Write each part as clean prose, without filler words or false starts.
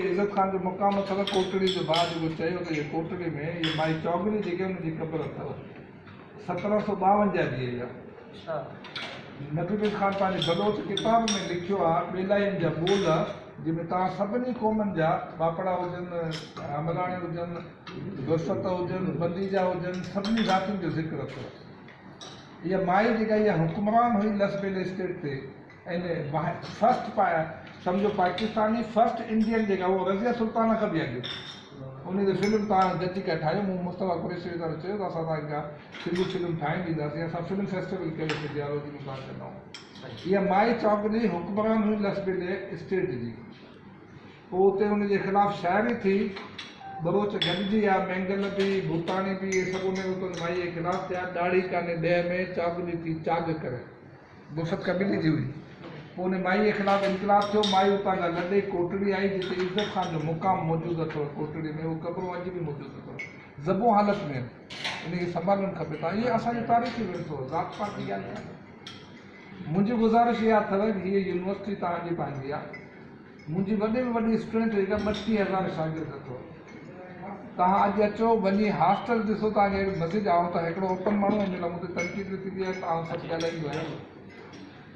عزت خان جو مقام اٿو ڪوٽڙي جو ڀاء جيڪو چيو ته اهي ڪوٽڙي ۾ اهي مائي چوگري جيڪي ان جي قبر اٿو 1752 جي اها. نبي بخش خان پنهنجي بلوچ ڪتاب ۾ لکيو آ ٻيلائين جا ٻول جنهن ۾ توهان سڀني قومن جا ٻاپڙا هجن، حملاڻي هجن، غرفت هجن، بنديجا هجن سڀني ذاتين جو ذڪر اٿو. اها مائي جيڪا اها حڪمران هئي لسٻيلي اسٽيٽ تي ۽ فرسٽ سمجهو پاڪستاني فرسٽ انڊين جيڪا اها رضيه سلطانه کان به اڳ ان تي فلم توهان گڏجي ڪا ٺاهيو. مون مصطفيٰ قريشي ويچارو چيو ته اسان توهان کي ڪا سنڌي فلم ٺاهي ڏينداسين. اسان فلم فيسٽيول ڪيوسين ديالوجي ۾ توهان چوندا اها مائي چوڪلي حڪمران هئي لسٻيلي اسٽيٽ جي. پوء اتي ان جي خلاف شاعري ٿي. ٻروچ گڏجي آ، مينگل به، ڀوتاڻي به، اهي سڀ ان وقت ان مائيء جي خلاف ٿيا. ڏاڙهي ڪانهي ڏهه ۾، چاڳلي ٿي چاڳ ڪري. غرفت قبيلي جي هئي. پوء ان مائيء جي خلاف انقلاب ٿيو. مائي اتان کان لڏي ڪوٽڙي آئي، جتي عزت خان جو مقام موجود اٿو. ڪوٽڙي ۾ اهو قبرون اڄ به موجود اٿو. زبون حالت ۾ آهن. ان کي سنڀالڻ کپي. تان اهي اسان جو تاريخي ورثو آهي. ذات پات جي ڳالهه ڪانهي. منهنجي گذارش اها اٿو ته هيء يونيورسٽي توهان جي پنهنجي آهي. منهنجي وڏي ۾ وڏي اسٽوڊنٽ جيڪا 32,000 شاگرد اٿو. توهان اڄ اچو وڃي هاسٽل ڏسو توهان کي اهڙي مزي جا. آئون ته هڪڙو اوپن ماڻهو آهيان ان لاء مون تي تنقيد به ٿيندي آهي ته آئون سچ ڳالهائيندو آهيان.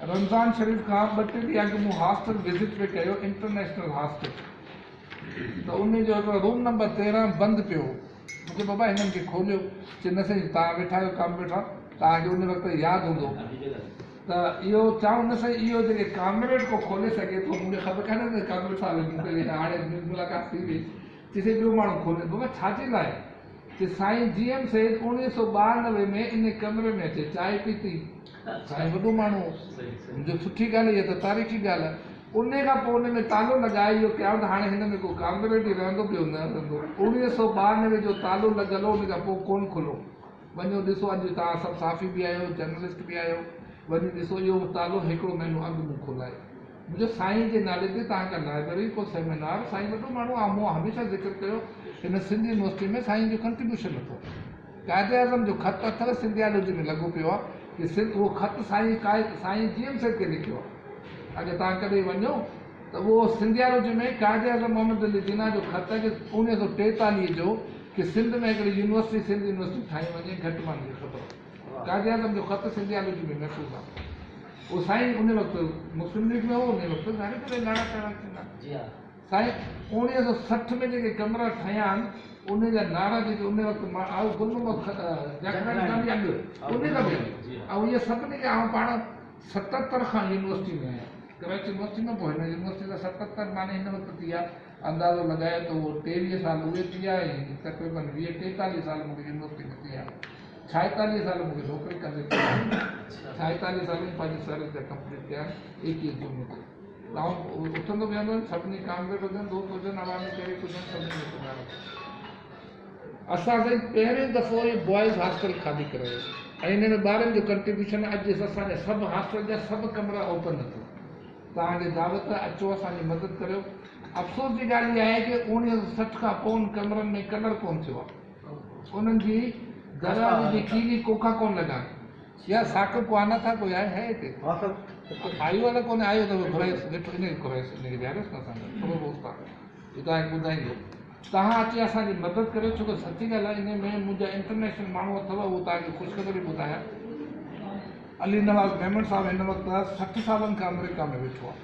رمضان شريف کان ٻه ٽي ڏينهن اڳ مون هاسٽل وزٽ پئي ڪيو انٽرنيشنل هاسٽل ته ان جو هڪڙو روم نمبر 13 بند پيو هو. مون چيو بابا هنن کي کوليو. چي نه سائين توهان ويٺا آهيو ڪم ويٺا توهان کي ان وقت ياد هوندو. ته اهو چئون نه سائين اهو جيڪي ڪامريڊ ڪو کولي سگهي ٿو مون کي خبر ڪانهي ته ڪامريڊ صاحب مون کي هاڻي ملاقات ٿي وئي چي سائين ٻيو ماڻهو کولي بابا ڇا جي لاء چي سائين جي ايم سيد 1992 ۾ ان ڪمري ۾ اچي چانهه پيتي سائين وڏو ماڻهو هو منهنجو سٺي ڳالهه اها ته تاريخي ڳالهه آهي ان کان پوء ان ۾ تالو لڳائي اهو ڪيائون ته هاڻي هن ۾ ڪو ڪامريڊ ئي رهندو ٻيو نه رهندو 1992 جو تالو لڳل هو ان کان پوء ڪونه کلو. وڃو ڏسو اڄ توهان سڀ صحافي به آهيو جرنلسٽ به آهيو وڃي ڏسو اهو تالو هڪڙو مهينو اڳ مون کولايو منهنجو سائين جي نالي تي توهان ڪا لائبرري ڪو سيمينار سائين وڏو ماڻهو آهي مون هميشه ذڪر ڪيو هن سنڌ يونيورسٽي ۾ سائين جو ڪنٽريبيوشن اٿو قائد اعظم جو خط اٿو سنڌيالوجي ۾ لڳو پيو آهي ڪي سنڌ اهو خط سائين قائد سائين جي ايم سيد کي لکيو آهي اگر توهان ڪڏهن وڃو ته اهو سنڌيالوجي ۾ قائد اعظم محمد علي جناح جو خط آهي ڪي 1943 جو ڪي سنڌ ۾ هڪڙي يونيورسٽي سنڌ يونيورسٽي ٺاهي وڃي گهٽ ماڻهن کي خبر آهي قائد اعظم جو خط سنڌيالوجي ۾ محفوظ آهي اهو سائين ان وقت مسلم ليگ ۾ هو ان وقت ظاهر ڪري لاڙا ٽاڙا ٿيندا سائين 1960 ۾ جيڪي ڪمرا ٺهيا آهن ان جا نعرا جيڪي ان وقت آئون گل محمد جاکراڻي کان به اڳ ان کان به اڳ ۽ اهي سڀني کي آئون پاڻ 77 کان يونيورسٽي ۾ آهيان ڪراچي يونيورسٽي ۾ پوء هن يونيورسٽي ته 77 معني هن وقت ٿي آهي اندازو لڳايو ته اهو 23 سال اهي ٿي ويا ۽ تقريبن 20 43 سال مون کي يونيورسٽي ۾ ٿي ويا. 46 سال مون کي نوڪري ڪندي ٿي ويا. 46 سال مون پنهنجي سروس جا ڪمپليٽ ڪيا آهن 21 جون تي. ته آئون اٿندو ويهندو هيم سڀني ڪامريڊ هجن دوست هجن عوامي تحريڪ هجن سڀني ۾ سڃاڻپ. اسان سائين پهريون دفعو اهو بوائز هاسٽل خالي ڪرايو ۽ ان ۾ ٻارن جو ڪنٽريبيوشن اڄ اسان جا سڀ هاسٽل جا سڀ ڪمرا اوپن اٿو. توهان کي دعوت اچو اسان جي مدد ڪريو. افسوس جي ڳالهه اها آهي ڪي 1960 کان پوء ان ڪمرن ۾ ڪلر ڪونه ٿيو آهي. انهن جي دروازي جي ڪيلي ڪوڪا ڪونه لڳا آهن. يا ثاقب ڪو آنا ٿا ڪوئي آهي هي هتي آيو والا ڪونه آيو ته گهرائيس ويٺو ان کي گهرائيس ان کي ويهاريوس نه اسان گڏ ٿورو دوست آهي هي توهان کي ٻڌائيندو. توهان اچي اسان جي مدد ڪريو ڇو ته سچي ڳالهه آهي ان ۾ منهنجا انٽرنيشنل ماڻهو اٿو اهو توهان کي خوشخبري ٻڌايان. علي نواز ميمڻ صاحب هن وقت 60 سالن کان آمريڪا ۾ ويٺو آهي.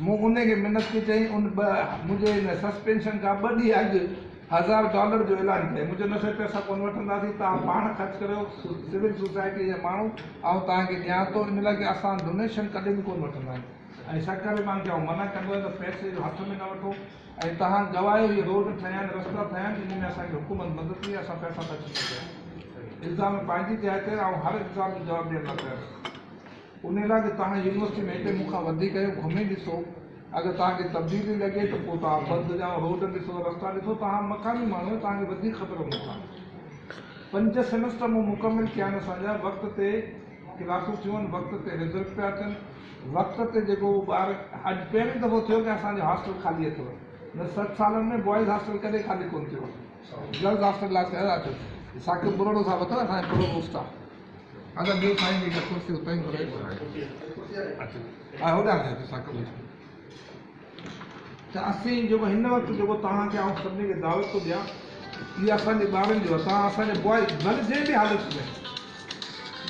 مون ان کي منت ڪئي چيائين ان ٻه منهنجي هن سسپينشن کان ٻه ڏينهن اڳ هزار ڊالر جو اعلان ڪيائين. مون چيو نه سائين پئسا ڪونه وٺنداسين توهان پاڻ خرچ ڪريو سول سوسائٽيء جا ماڻهو آئون توهان کي ڏيان ٿو ان لاء ڪي اسان ڊونيشن ڪڏهن به ڪونه وٺندا آهيون ۽ سرڪاري ماڻهن کي آئون منع ڪندو آهيان ته پئسي جو هٿ ۾ نه وٺو ۽ توهان گواهيو هي روڊ ٺهيا آهن رستا ٺهيا آهن ان ۾ اسان کي حڪومت مدد ڪئي اسان پئسا خرچ نه ڪيا الزام پنهنجي جاء تي آئون هر الزام جو جواب ڏيڻ لاء تيار آهيان ان لاء ته توهان يونيورسٽي ۾ هتي مون کان وڌيڪ آهيو گهمي ڏسو اگر توهان کي تبديلي لڳي ته پوء توهان بند جا روڊ ڏسو رستا ڏسو توهان مقامي ماڻهو آهيو توهان کي وڌيڪ خبر مون کان پنج سيمسٽر مون مڪمل ڪيا آهن اسان جا وقت تي ڪلاسون ٿيون آهن وقت تي رزلٽ پيا اچن وقت تي جيڪو ٻار اڄ پهريون دفعو ٿيو ڪي اسان جو هاسٽل خالي اٿو نه 7 سالن ۾ بوائز هاسٽل ڪڏهن خالي ڪونه ٿيو آهي گرلز هاسٽل لاء ٿيا اچو ثاقب ٻرڙو صاحب اٿو اسان جو پرووسٽ آهي ادا ٻيو سائين جيڪا ڪرسي اتان ئي گهرائي اچو ها هوڏانهن اچو ثاقب اچو. ته اسين جيڪو هن وقت جيڪو توهان کي آئون سڀني کي دعوت ٿو ڏيان، اهو اسان جي ٻارن جو آهي. توهان اسان جي بواء ڀلي جنهن به حالت ۾،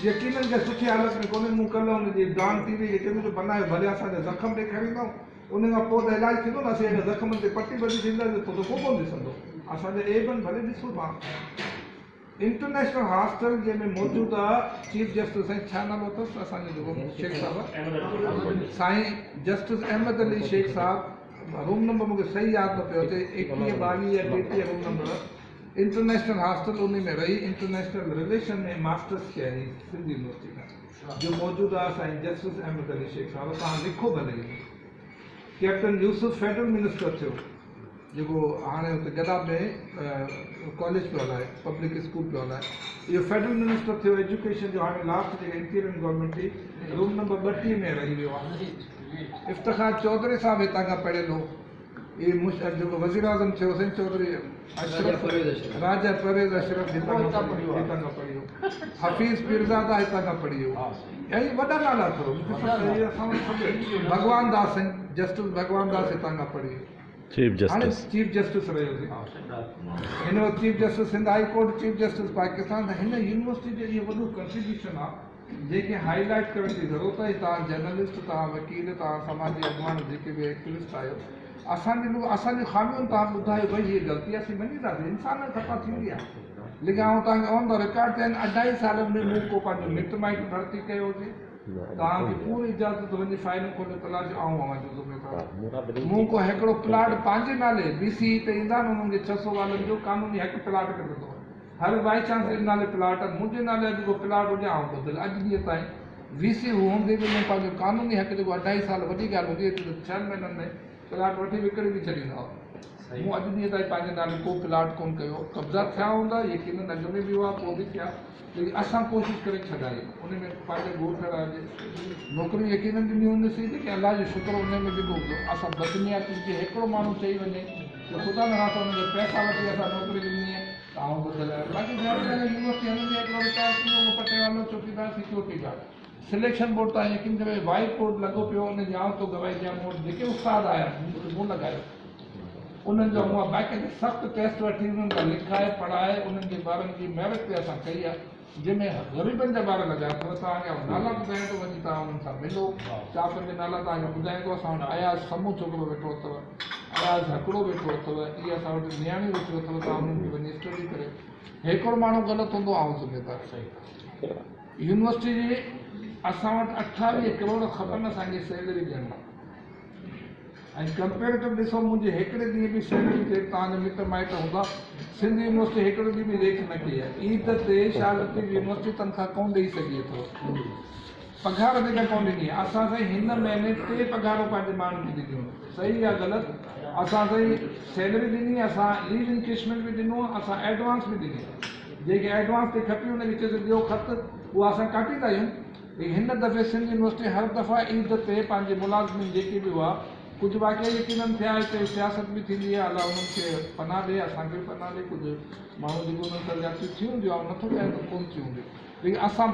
يقينن ڪنهن سٺي حالت ۾ ڪونهي. مون ڪلهه ان جي ڊان ٽي وي کي چيو ته بنايو ڀلي اسان جا زخم ڏيکاريندائون، ان کان پوء ته علاج ٿيندو نه. اسين اگر زخمن تي پٽي ٻڌي ڇڏينداسين پوء ته ڪو ڪونه ڏسندو. اسان جا عيب آهن، ڀلي ڏسو توهان. انٽرنيشنل هاسٽل جنهن ۾ موجوده چيف جسٽس سائين ڇا نالو اٿس اسان جو جيڪو شيخ صاحب سائين جسٽس احمد علي شيخ صاحب، روم نمبر مونکي صحيح ياد نه پيو اچي، 21 22 يا 33 روم نمبر، انٽرنيشنل هاسٽل انهي ۾ رهي انٽرنيشنل رليشن ۾ ماسٽرس ڪيائين سنڌ يونيورسٽي کان، جو موجوده سائين جسٽس احمد علي شيخ صاحب، توهان لکو ڀلي. ڪيپٽن يوسف فيڊرل منسٽر ٿيو، جيڪو هاڻي اتي گڏاپ ۾ ڪاليج پيو هلائي، پبلڪ اسڪول پيو هلائي، اهو فيڊرل منسٽر ٿيو ايجوڪيشن جو. هاڻي لاسٽ جيڪا انٽيريم گورنمينٽ ٿي، روم نمبر 32 ۾ رهي ويو آهي. افتخار چوڌري صاحب هتان کان پڙهيل هو. اهي جيڪو وزيراعظم ٿيو سائين چوڌري اشرف، راجا پرويز اشرف هتان کان پڙهيو. حفيظ پيرزاده هتان کان پڙهيو. ۽ وڏا نالا اٿو اسان وٽ سڀ. ڀڳوان داس، سائين جسٽس ڀڳوان داس هتان کان پڙهيو. چيف جسٽس، چيف جسٽس رهيو هن وقت chief justice Sindh high court, chief justice Pakistan. ته هن يونيورسٽي جو اهو وڏو ڪنٽريبيوشن آهي، جنهن کي هائي لائيٽ ڪرڻ جي ضرورت آهي. توهان جرنلسٽ، توهان وڪيل، توهان سماجي اڳواڻ، جيڪي به ايڪٽيوسٽ آهيو، اسان جي اسان جون خاميون توهان ٻڌايو، ڀئي هيء غلطي اسين مڃينداسين، انسان خطا ٿيندي آهي. ليڪن آئون توهان کي آن the record چيان، اڍائي سالن ۾ مون ڪو پنهنجو مٽ مائٽ ڀرتي ڪيو هجي، توهان کي پوري اجازت، وڃي فائلون کولي تلاش، آئون اوهان جو ذميوار. مون ڪو هڪڙو پلاٽ پنهنجي نالي، بي سي اي تي ايندا آهن، انهن کي 600 والن جو قانوني حق پلاٽ ملندو آهي. هر وائيس چانسلر نالي پلاٽ، منهنجي نالي اڄ ڪو پلاٽ هجي، آئون ٻڌل اڄ ڏينهن تائين وي سي هوندي به مون پنهنجو قانوني حق جيڪو اڍائي سال وڏي ڳالهه هوندي، هتي ته 6 مهينن ۾ پلاٽ وٺي وڪڻي به ڇڏيندا هئا. مون اڄ ڏينهن تائين پنهنجي نالي ڪو پلاٽ ڪونه ڪيو. قبضا ٿيا هوندا يقينن، اڳ ۾ به هئا، پوء به ٿيا، ليڪن اسان ڪوشش ڪري ڇڏائي. ان ۾ پنهنجي ڳوٺ جي نوڪريون يقينن ڏنيون هونديون، جيڪي الله جو شڪر ان ۾ به اسان بدنياتي جي هڪڙو ماڻهو چئي وڃي ته خدا نه خاص ان جا پئسا وٺي اسان نوڪري ڏني آهي ته آئون ٻڌل آهيان. باقي ظاهر ڳالهه آهي، يونيورسٽي هلندي آهي، هڪڙو رٽائر ٿيندو، اهو پٽيوالو، چوڪيدار، سيڪيورٽي گارڊ، سليڪشن بورڊ، توهان يقين ڪريو وائيٽ بورڊ لڳو پيو، ان جي آئون ٿو گواهي ڏيان. مون وٽ جيڪي استاد آيا، مون لڳايو انهن جو، مون باقاعده سخت ٽيسٽ وٺي انهن کان لکائي پڙهائي انهن جي ٻارن جي ميرٽ تي اسان ڪئي آهي، جنهن ۾ غريبن جا ٻار لڳايا اٿو. توهان کي آئون نالا ٻڌايان ٿو، وڃي توهان انهن سان ملو. چار پنج نالا توهان کي ٻڌايان ٿو. اسان وٽ اياز سمون ڇوڪرو ويٺو اٿو، اياز هڪڙو ويٺو اٿو، اهي اسان وٽ نياڻيون ويٺيون اٿو. توهان انهن کي وڃي اسٽڊي ڪري، هڪڙو ماڻهو غلط هوندو، آئون ذميدار. يونيورسٽي جي اسان وٽ 28 ڪروڙ کپن اسان کي سيلري ڏيڻ لاء، ۽ ڪمپيريٽو ڏسو، منهنجي هڪڙي ڏينهن به سيلري تي، توهان جا مٽ مائٽ هوندا، سنڌ يونيورسٽي هڪڙو ڏينهن به ليٽ نه ڪئي آهي. عيد تي شاهه لطيف يونيورسٽي تنخواه ڪونه ڏئي سگهي اٿو، پگهار جيڪا ڪونه ڏني. اسان سائين هن مهيني ٽي پگهارون پنهنجي ماڻهن کي ڏنيون، صحيح يا غلط؟ اسان سائين سيلري ڏني، اسان ليو انڪيشمينٽ به ڏنو، اسان ايڊوانس به ڏني. جيڪي ايڊوانس تي کپي ان کي چئجي ڏيو خط، اها اسان ڪاٽيندا آهيون. هن دفعي سنڌ يونيورسٽي هر دفعا عيد تي پنهنجي ملازمين جيڪي به هئا، ڪجهه واقعا يقينن ٿيا، هتي سياست به ٿيندي آهي، الله انهن کي پناهه ڏي، اسان کي به پناهه ڏي. ڪجهه ماڻهو جيڪو انهن سان زيادتيون ٿيون هونديون، آئون نٿو چاهيان ته ڪونه ٿيون هونديون، ليڪن اسان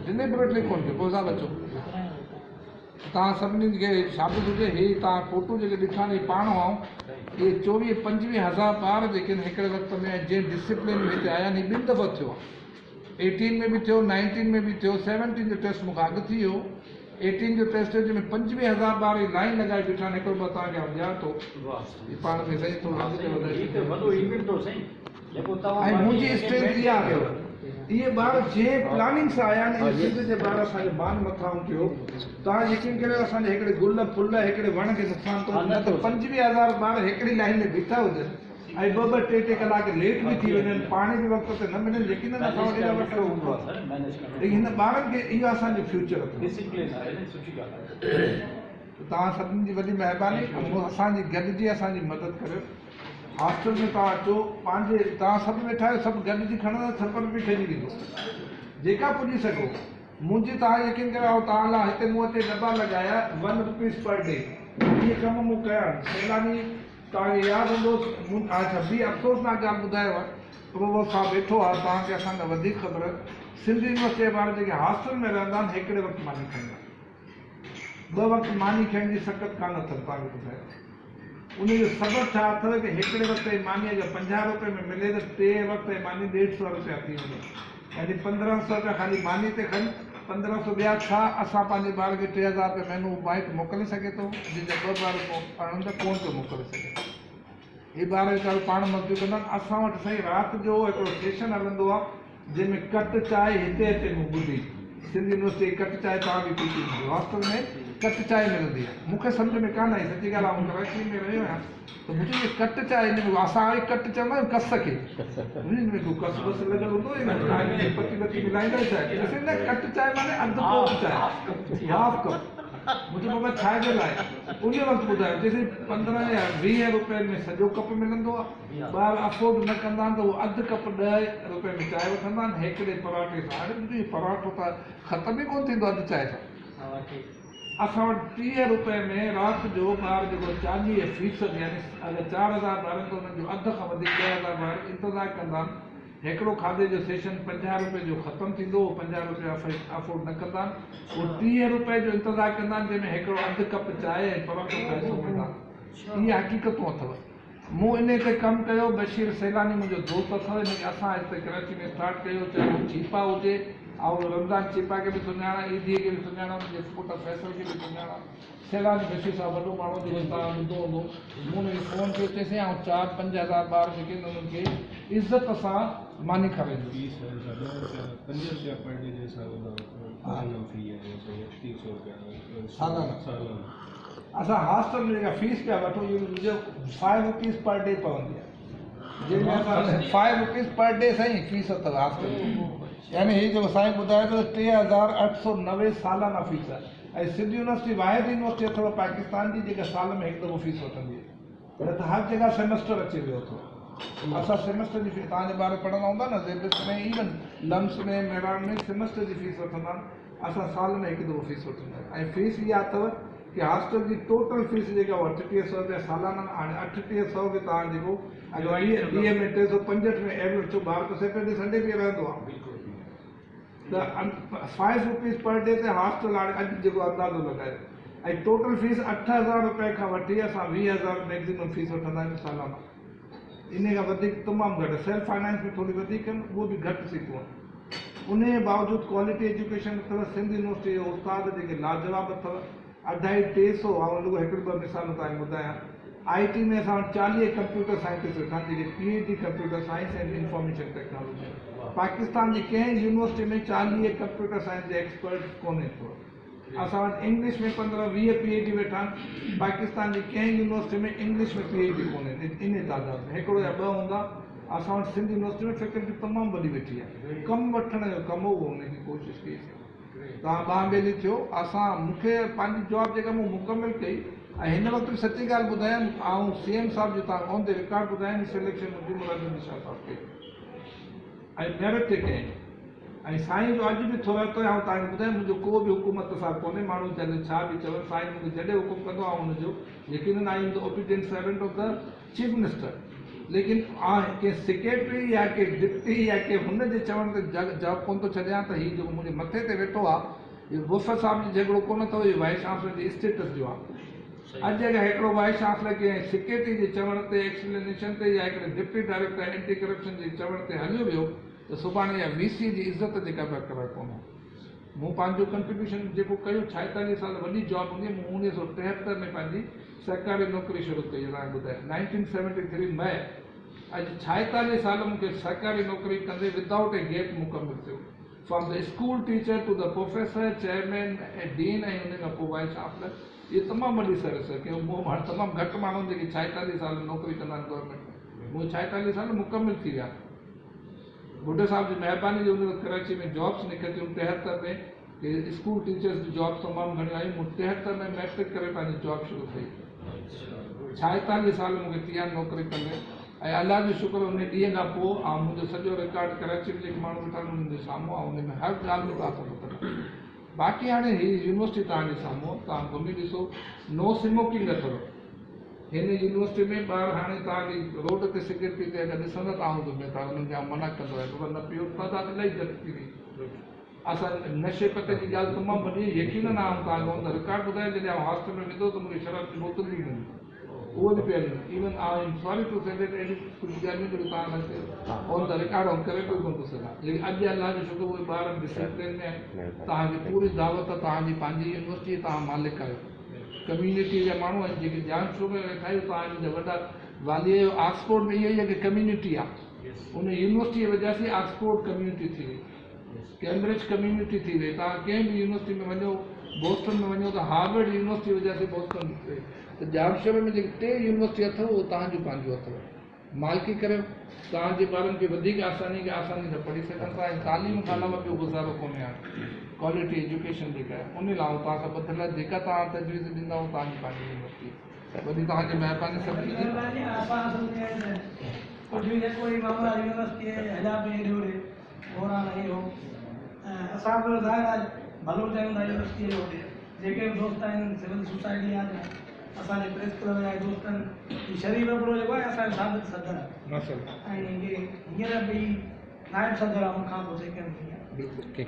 ڊليبريٽلي ڪونه ٿيو. پوء صاحب اچو، توهان سڀني کي شابس هجي. هي توهان فوٽو جيڪي ڏٺا آهن، هي پاڻ هئائون. اهي 24 25 هزار ٻار جيڪي آهن هڪڙي وقت ۾ جنهن ڊسپلين ۾ هتي آيا آهن، هي ٻن دفعا ٿيو آهي. 18 ۾ به ٿيو، 19 ۾ به ٿيو. 17 جو ٽيسٽ مون کان اڳ ٿي ويو. 18 جو ٽيسٽ ٿيو، جنهن ۾ 25 هزار ٻار هي لائين لڳائي بيٺا آهن. هڪڙو ٻه توهان کي آئون ڏيان ٿو. هي پاڻ ۾ سائين ٿورو اڳتي وڌائي. ۽ منهنجي اسٽرينٿ اها اٿو، اهي ٻار جنهن پلاننگ سان آيا آهن، اهي سنڌ جي ٻار اسان جو مان مٿانهون ٿيو. توهان يقين ڪريو، اسان جي هڪڙي گل ڦل، هڪڙي وڻ کي نقصان ڪونه، نه ته 25 هزار ٻار هڪڙي لائين ۾ بيٺا هجن ۽ ٻه ٻه ٽي ٽي ڪلاڪ ليٽ به ٿي وڃن، پاڻي به وقت تي نه ملن، يقينن اسان وٽ ايڏا وٽ هوندو آهي. هن ٻارن کي، اهو اسان جو فيوچر اٿو. توهان سڀني جي وڏي مهرباني، اسان جي گڏجي اسان جي مدد ڪريو. هاسٽل ۾ توهان اچو، پنهنجي توهان سڀ ويٺا آهيو، سڀ گڏجي کڻندا، ڇپر به کڄي ويندو، جيڪا پڄي سگهو. منهنجي توهان يقين ڪريو، آئون توهان لاء هتي مون اچي ڊٻا لڳايا، 1 روپيز پر ڊي، اهي ڪم مون ڪيا آهن. سيلاني توهان کي ياد هوندو. مون اڇا ٻي افسوسناڪ ڳالهه ٻڌايو، پرووسٽ صاحب ويٺو آهي، توهان کي اسان کان وڌيڪ خبر. سنڌ يونيورسٽي جا ٻار جيڪي هاسٽل ۾ رهندا آهن، هڪڙي وقت ماني کائيندا آهن، ٻه وقت ماني کائڻ جي سڪت ڪانه اٿن. توهان کي ٻڌايو. ان جو سبب ڇا اٿو ڪه هڪڙي وقت جي ماني اگر 50 روپئي ۾ ملي ته ٽي وقت جي ماني 150 روپيا ٿي وڃي، يعني 1500 روپيا خالي ماني تي خرچ، 1500 ٻيا. ڇا اسان پنهنجي ٻار کي 3000 روپيا مهينو مائٽ موڪلي سگهي ٿو؟ جنهن جا ٻه ٻار پڙهن ته ڪونه پيو موڪلي سگهي. هي ٻار ويچارو پاڻ مزدوري ڪندا آهن. اسان وٽ سائين رات جو هڪڙو سيشن هلندو آهي، جنهن ۾ ڪٽ چانهه هتي اچي مون ٻڌي. سنڌ يونيورسٽي جي ڪٽ چانهه توهان به پيتي هوندي. هاسٽل ۾ ڪٽ چانهه ملندي آهي. مون کي سمجهه ۾ ڪانه آئي. سچي ڳالهه آئون ڪراچي ۾ رهيو آهيان ته مون چيو هي ڪٽ چانهه هن ۾ اسان وري ڪٽ چوندا آهيون ڪس کي. هن ۾ ڪو ڪس بس لڳل هوندو يا چانهه ۾ پتي بتي ملائيندا ڇا آهي؟ چيس نه ڪٽ چانهه معني اڌ ڪوپ چانهه، هاف ڪپ. مون چيو بابا ڇا جي لاء؟ ان وقت ٻڌايو چيس 15 يا 20 روپين ۾ سڄو ڪپ ملندو آهي. ٻار افورڊ نه ڪندا آهن ته هو اڌ ڪپ 10 روپين ۾ چانهه وٺندا آهن هڪڙي پراٺي سان. اڙي منهنجو هي پراٺو ته ختم ئي ڪونه ٿيندو اڌ چانهه سان. اسان وٽ 30 روپين ۾ رات جو ٻار جيڪو 40% يعني اگر 4000 ٻار آهن ته انهن جو اڌ کان وڌيڪ 2000 ٻار انتظار ڪندا آهن. هڪڙو کاڌي جو سيشن 50 روپين جو ختم ٿيندو، هو 50 روپيا افورڊ نه ڪندا آهن، هو 30 روپين جو انتظار ڪندا آهن جنهن ۾ هڪڙو اڌ ڪپ چانهه ۽ پراٺو کائي سمهندا آهن. اهي حقيقتون اٿو. مون انهي تي ڪم ڪيو، بشير سيلاني منهنجو دوست اٿو، ان کي اسان هتي ڪراچي ۾ اسٽارٽ ڪيو، چاهي هو چيپا هجي، آئون رمضان چيپا کي به سڃاڻان، عيديء کي به سڃاڻان، منهنجي پٽ فيصل کي به سڃاڻان. سيلاني بشير صاحب وڏو ماڻهو جيڪو توهان ٻڌو هوندو، مون ان کي فون ڪيو، چيس سائين آئون چار پنج هزار ٻار جيڪي آهن انهن کي عزت سان ماني کارائيندس. فيس 5 روپيا 5 روپيا پر ڊي جي حساب سان مهينو في آهي سائين 3800 روپيا سالانه. سالانه. اسان هاسٽل ۾ جيڪا فيس پيا وٺون اهو منهنجو 5 روپيز پر ڊي پوندي آهي، جنهن ۾ اسان 5 روپيز پر ڊي سائين فيس اٿو هاسٽل جي، يعني هي جيڪو سائين ٻڌايو ته 3890 سالانه فيس آهي. ۽ سنڌ يونيورسٽي واحد يونيورسٽي اٿو پاڪستان جي جيڪا سال ۾ هڪ دفعو فيس وٺندي آهي، نه ته هر جڳهه سيمسٽر اچي ويو اٿو. اسان سيمسٽر جي فيس، توهان جا ٻار پڙهندا هوندا نه زيبسٽ ۾ ايون لمس ۾ مهراڻ ۾ سيمسٽر جي فيس وٺندا آهن، اسان سال ۾ هڪ دفعو فيس وٺندا آهيون. ۽ فيس اها اٿو ڪي هاسٽل جي ٽوٽل فيس جيڪا اها 3800 روپيا سالانه. هاڻي 3800 کي توهان جيڪو اگر ڏينهن ۾ 365 ۾ ايوريج ڇو ٻار ته سيٽرڊي سنڊي به رهندو آهي ته 5 روپيز پر ڊي تي هاسٽل هاڻي اڄ جيڪو اندازو لڳايو ۽ ٽوٽل فيس 8000 روپئي کان وٺي اسان 20,000 ميڪزيمم فيس وٺندا آهيون سالانه، انهي کان وڌيڪ تمام گهٽ. سيلف فائنانس ۾ ٿوري وڌيڪ آهن، اهو به گهٽ سيٽون آهن. انهيء باوجود ڪوالٽي ايجوڪيشن اٿو. سنڌ يونيورسٽيء جا استاد جيڪي لاجواب اٿو، اڍائي ٽي سو. آئون رڳو هڪڙو ٻه مثال توهان کي ٻڌايان. آء ٽي ۾ اسان وٽ 40 ڪمپيوٽر سائنٽسٽ ويٺا آهن جيڪي P H D computer science ۽ information technology آهن. پاڪستان جي ڪنهن يونيورسٽي ۾ 40 ڪمپيوٽر سائنس جا ايڪسپرٽس ڪونهي اٿو. اسان وٽ انگلش ۾ 15 20 پي ايڇ ڊي ويٺا آهن. پاڪستان جي ڪنهن university ۾ English ۾ P H D ڪونهي انهي تعداد ۾، هڪڙو يا ٻه هوندا. اسان وٽ سنڌ يونيورسٽي ۾ فيڪلٽي تمام وڏي ويٺي آهي. ڪم وٺڻ جو ڪم هو اهو ان جي ڪوشش ڪئي سي. توهان ٻانهن ٻيلي ٿيو. اسان مون کي پنهنجي جاب جيڪا مون مڪمل ڪئي ۽ هن وقت به سچي ڳالهه ٻڌايان آئون سي ايم صاحب جو توهان آن the record ٻڌايان سليڪشن منهنجي مراد علي شاهه صاحب ڪئي ۽ ميرٽ تي ڪيائين. ۽ سائين جو اڄ به ٿورائتو آهيان. آئون توهان کي ٻڌايان منهنجو ڪو به حڪومت سان ڪونهي، ماڻهو چاهي ڇا به چون، سائين مون کي جڏهن حڪم ڪندو آئون ان جو يقينن I am the obedient servant of the chief minister, ليڪن آء ڪنهن سيڪريٽري يا ڪنهن ڊپٽي يا ڪنهن هن جي چوڻ تي جواب ڪونه ٿو ڇڏيان ته هي جيڪو منهنجي مٿي تي ويٺو آهي اهو بوفر صاحب جو جهڳڙو ڪونه اٿو، اهو وائيس چانسلر جي اسٽيٽس جو آهي. اڄ اگر هڪڙو وائيس چانسلر ڪنهن سيڪريٽري جي چوڻ تي، ايڪسپلينيشن تي يا هڪڙي ڊپٽي ڊائريڪٽر اينٽي ڪرپشن جي چوڻ تي هليو ويو ته سڀاڻي اها وي سي جي عزت جيڪا برقرار ڪونه هوندي. مون پنهنجو ڪنٽريبيوشن جيڪو ڪيو، 46 سال وڏي جاب هوندي، مون 1973 ۾ پنهنجي سرڪاري نوڪري شروع ڪئي، توهان کي ٻڌايان 1973 مئي، اڄ 46 سال مون کي سرڪاري نوڪري ڪندي ودائوٽ اي گيپ مڪمل ٿيو، from the school teacher to the professor, chairman ۽ dean ۽ ان کان پوء وائيس چانسلر، اهي تمام وڏي سروس آهي، ڪنهن مون هاڻ تمام گهٽ ماڻهو آهن جيڪي 46 سال نوڪري ڪندا آهن گورنمينٽ ۾، مون 46 سال مڪمل ٿي ويا. ڀٽو صاحب جي مهرباني جو ان وقت ڪراچي ۾ جابس نڪتيون 73 ۾ ڪي اسڪول ٽيچرس جون جابس تمام گهڻيون آيون، مون 73 ۾ مئٽرڪ ڪري پنهنجي جاب شروع ڪئي. 46 سال مون کي ٿي ويا آهن نوڪري ڪندي ۽ الله جو شڪر ان ڏينهن کان پوء آئون منهنجو سڄو رڪارڊ ڪراچي ۾ جيڪي ماڻهو ويٺا آهن انهن جي سامهون آهي، ان ۾ هر ڳالهه ۾ توهان سان متفق آهيان. باقي هاڻي هي يونيورسٽي توهان جي سامهون آهي، توهان گهمي ڏسو، نو سموڪنگ اٿو هن يونيورسٽي ۾، ٻار هاڻي توهان کي روڊ تي سگريٽ پيندي اگر ڏسندا ته آئون ذميوار انهن کي آئون منع ڪندو آهيان بابا نه پيئو، تعداد الاهي گهٽ ٿي وئي. اسان نشي پتي جي ڳالهه تمام وڏي آهي، يقينن آئون توهان کي آن the record ٻڌايان جڏهن آئون هاسٽل ۾ ويندو هوس ته مون کي شراب جي بوتل به ملي. اهو به پيل. Even I am sorry to say that اهڙيون ڪجهه ڳالهيون جيڪي توهان سان آن the record آئون ڪري به ڪونه ٿو سگهان. ليڪن اڄ الله جو شڪر اهي ٻار ڊسپلين ۾ آهن. توهان کي پوري دعوت، توهان جي پنهنجي يونيورسٽي، توهان مالڪ آهيو، ڪميونٽي جا ماڻهو آهن جيڪي ڄامشوري ۾ ويٺا آهيو، توهان جا وڏا والي آهيو. آڪسفورڊ ۾ اهو ئي آهي ڪه ڪميونٽي آهي، ان يونيورسٽي جي وجه سان آڪسفورڊ ڪميونٽي ٿي وئي، ڪيمبرج ڪميونٽي ٿي وئي. توهان ڪنهن به يونيورسٽي ۾ وڃو، بوسٽن ۾ وڃو ته هارورڊ يونيورسٽي وجه سان بوسٽن ٿي وئي. ته ڄامشوري ۾ جيڪي 3 يونيورسٽي اٿو اهو توهان جون پنهنجون اٿو، مالڪي ڪريو، توهان جي ٻارن کي وڌيڪ آساني کي آساني سان پڙهي سگهن ٿا ۽ تعليم کان علاوه ٻيو گذارو ڪونهي. هاڻي ڪوالٽي ايجوڪيشن جيڪا آهي ان لاءِ آئون توهان سان ٻڌل آهي، جيڪا توهان تجويز ڏيندا اهو توهان جي پنهنجي يونيورسٽي. وڏي توهان جي مهرباني سڀني جي. ڪجهه جيڪو هي معاملا يونيورسٽي هليا پئي هيڏي هوڏي بحران هي هو، اسان به ظاهر آهي ڀلو چاهيون ٿا يونيورسٽيءَ جو. جيڪي به دوست آهن سول سوسائٽي آهي، اسان جي پريس ڪلب جا دوست آهن، هي شريف ابڙو جيڪو آهي اسان جو سابق صدر آهي ۽ هينئر به نائب صدر آهي مون کان پوءِ سيڪنڊ ٿي آهي.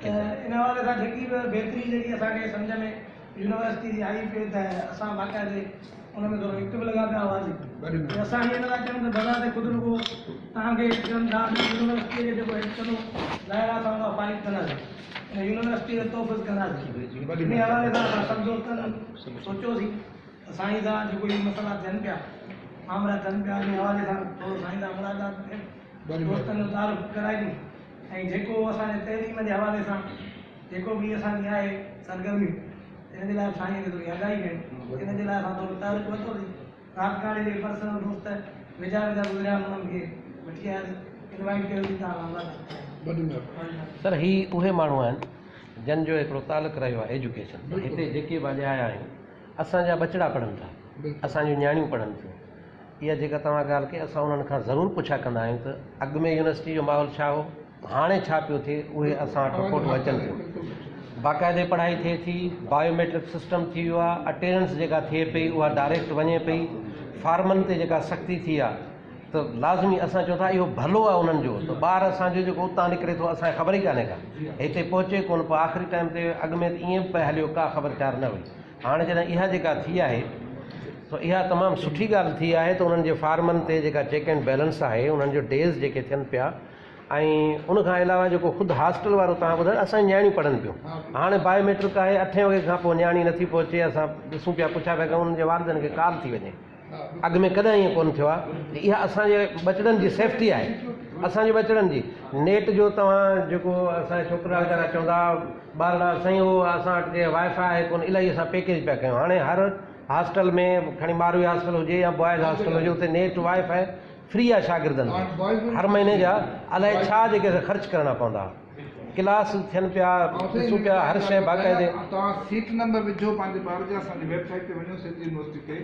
ته ان حوالي سان جيڪي به بهتري جيڪي اسان کي سمجهه ۾ يونيورسٽي جي آئي پئي ته اسان باقاعدي ان ۾ ٿورو ايڪٽو لڳا پيا هئاسين. اسان ائين نٿا چئون ته بذات خود رڳو توهان کي چون ٿا يونيورسٽيءَ کي جيڪو هيلپ ڪندو، ظاهر آهي اسان ان کان فائيٽ ڪنداسين، ان يونيورسٽيءَ جو تحفظ ڪنداسين. ان حوالي سان اسان سڀ دوستن سوچيوسين ته سائين سان جيڪو اهي مسئلا ٿين پيا، مامرا ٿين پيا، ان حوالي سان ٿورو سائين سان ملاقات ٿئي، دوستن جو تعارف ڪرائي ڏيون ۽ جيڪو اسان جي تعليم جي حوالي سان جيڪو به اسان جي آهي سرگرمي، ان جي لاءِ سائين کي ٿوري آگاهي ڪيون. ان جي لاءِ اسان ٿورو تعارف ورتوسين. رات ڪاڻي جيڪي پرسنل دوست ويجها ويجها گذريا انهن کي وٺي آياسين، انوائيٽ ڪيوسين توهان ملاقات. سر هي اهي ماڻهو آهن جن جو هڪڙو تعلق رهيو آهي ايجوڪيشن. هتي جيڪي به اڄ آيا آهيون اسان جا ٻچڙا پڙهن ٿا، اسان جون نياڻيون پڙهن ٿيون. اها جيڪا توهان ڳالهه ڪئي اسان انهن کان ضرور پڇا ڪندا آهيون ته اڳ ۾ يونيورسٽي جو ماحول ڇا هو، هاڻي ڇا پيو ٿئي، اهي اسان وٽ رپورٽون اچن ٿيون. باقاعدي پڙهائي ٿئي ٿي، بايوميٽرڪ سسٽم ٿي ويو آهي، اٽينڊنس جيڪا ٿئي پئي اها ڊائريڪٽ وڃي پئي، فارمن تي جيڪا سختي ٿي آهي ته لازمي اسان چئون ٿا اهو ڀلو آهي انهن جو ته ٻار اسان جو جيڪو اتان نڪري ٿو اسان کي خبر ئي ڪانهي ڪا، هتي پهچي ڪونه پوءِ آخري ٽائيم تي. اڳ ۾ ته ائين پئي هليو، ڪا خبر چار نه هئي. هاڻي جڏهن اها جيڪا ٿي آهي ته اها تمام سٺي ڳالهه ٿي آهي ته انهن جي فارمن تي جيڪا چيڪ اينڊ بيلنس آهي، انهن جو ڊيز جيڪي ٿين پيا ۽ ان کان علاوه جيڪو خود هاسٽل وارو توهان ٻڌايو اسان جون نياڻيون پڙهن پيون. هاڻي بايوميٽرڪ آهي، 8 وڳي کان پوءِ نياڻي نٿي پهچي، اسان ڏسون پيا پڇا پيا ڪيون، انهن جي والدين کي ڪال ٿي وڃي. اڳ ۾ ڪڏهن ائين ڪونه ٿيو آهي. اها اسان جي ٻچڙن جي سيفٽي آهي، اسان جي ٻچڙن جي. نيٽ جو توهان جيڪو اسان جا ڇوڪرا ويچارا چوندا ٻارڙا سائين اهو اسان وٽ جي وائي فائي آهي ڪونه، الاهي اسان پيڪيج پيا ڪيون. هاڻي هر هاسٽل ۾ کڻي ماروي هاسٽل هجي يا بوائز هاسٽل هجي، اتي نيٽ وائي فائي فري آهي شاگردن کي. هر مهيني جا الائي ڇا جيڪي خرچ ڪرڻا پوندا، ڪلاس ٿين پيا، ڏسون پيا هر شيءِ باقاعدي. توهان سيٽ نمبر وجهو پنهنجي ٻار جا، اسان جي ويب سائيٽ تي وڃو سنڌ يونيورسٽي تي،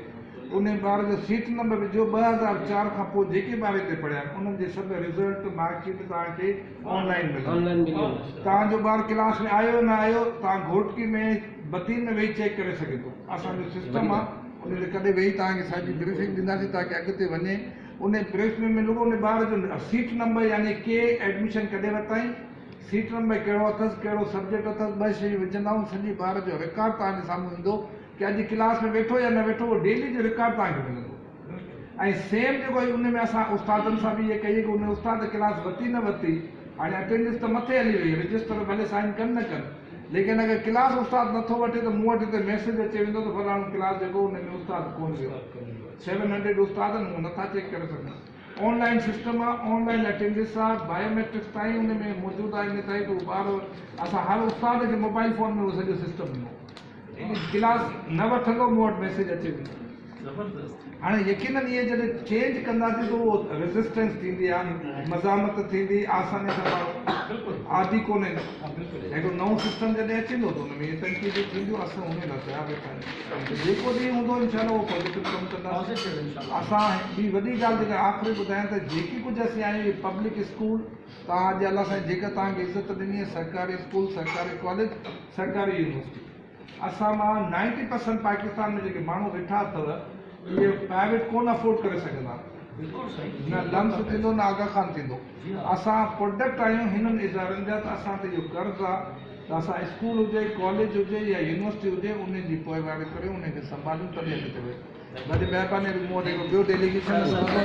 ان ٻار جو سيٽ نمبر وجهو. 2004 کان پوءِ جيڪي ٻار هتي پڙهيا آهن انهن جي سڀ رزلٽ مارڪ شيٽ توهان کي آنلائن ملندي. آنلائن ملي ويندو. توهان جو ٻار ڪلاس ۾ آيو نه آيو، توهان گهوٽڪي ۾ بدين ۾ ويهي چيڪ ڪري سگهي ٿو. اسان جو سسٽم آهي، ان تي ڪڏهن ويهي توهان کي سڄي بريفنگ ڏينداسين تاڪه اڳتي وڃي. ان بريف ۾ ملندو ان ٻار جو سيٽ نمبر، يعني ڪي ايڊميشن ڪڏهن ورتائين، سيٽ نمبر ڪهڙو اٿس، ڪهڙو سبجيڪٽ اٿس، 2 شيون وجهندا آهيون. سڄي ٻار جو رڪارڊ توهان جي سامهون ايندو ڪه اڄ ڪلاس ۾ ويٺو يا نه ويٺو، اهو ڊيلي جو رڪارڊ توهان کي ملندو. ۽ سيم جيڪو آهي ان ۾ اسان استادن سان به اهي ڪئي ڪه ان استاد ڪلاس ورتي نه ورتي، هاڻي اٽينڊنس ته مٿي هلي وئي، رجسٽر ڀلي سائن ڪن نه ڪن، ليڪن اگر ڪلاس استاد نٿو وٺي ته مون وٽ هتي ميسيج اچي ويندو ته فلاڻو ڪلاس جيڪو ان ۾ استاد ڪونه ويو. 700 استاد آهن، اهو نٿا چيڪ ڪري سگهن. آنلائن سسٽم آهي، آنلائن اٽينڊنس آهي، بايوميٽرڪس تائين ان ۾ موجود آهي. ان تائين ته اهو ٻار اسان هر استاد کي موبائل فون ۾ اهو سڄو سسٽم ڏنو، ڪلاس نه وٺندو مون وٽ ميسيج اچي ويندو. هاڻي يقينن اهي جڏهن چينج ڪنداسين ته اهو ريزسٽنس ٿيندي آهي، مزاحمت ٿيندي، آساني سان ماڻهو عادي ڪونهي. هڪڙو نئون سسٽم جڏهن اچي ويندو ته هن ۾ اهي تنقيدون ٿينديون. اسان هن لاءِ تيار ويٺا آهيون، جيڪو ڏينهن هوندو انشا اهو پازيٽو ڪم ڪنداسين. اسان ٻي وڏي ڳالهه جيڪا آخري ٻڌايان ته جيڪي ڪجهه اسين آهيون اهي پبلڪ اسڪول، توهان اڄ الله سائين جيڪا توهان کي عزت ڏني آهي، سرڪاري اسڪول، سرڪاري ڪاليج، سرڪاري يونيورسٽي، اسان مان 90% پاڪستان ۾ جيڪي ماڻهو ويٺا اٿو اهي پرائيويٽ ڪونه افورڊ ڪري سگهندا، نه لمس ٿيندو نه آگا خان ٿيندو. اسان پروڊڪٽ آهيون هنن ادارن جا، ته اسان تي اهو قرض آهي ته اسان اسڪول هجي، ڪاليج هجي يا يونيورسٽي هجي، ان جي پوئواري ڪري ان کي سنڀاليون تڏهن اڳتي وڌون. وڏي مهرباني. مون وٽ هڪ ٻيو ڊيليگيشن.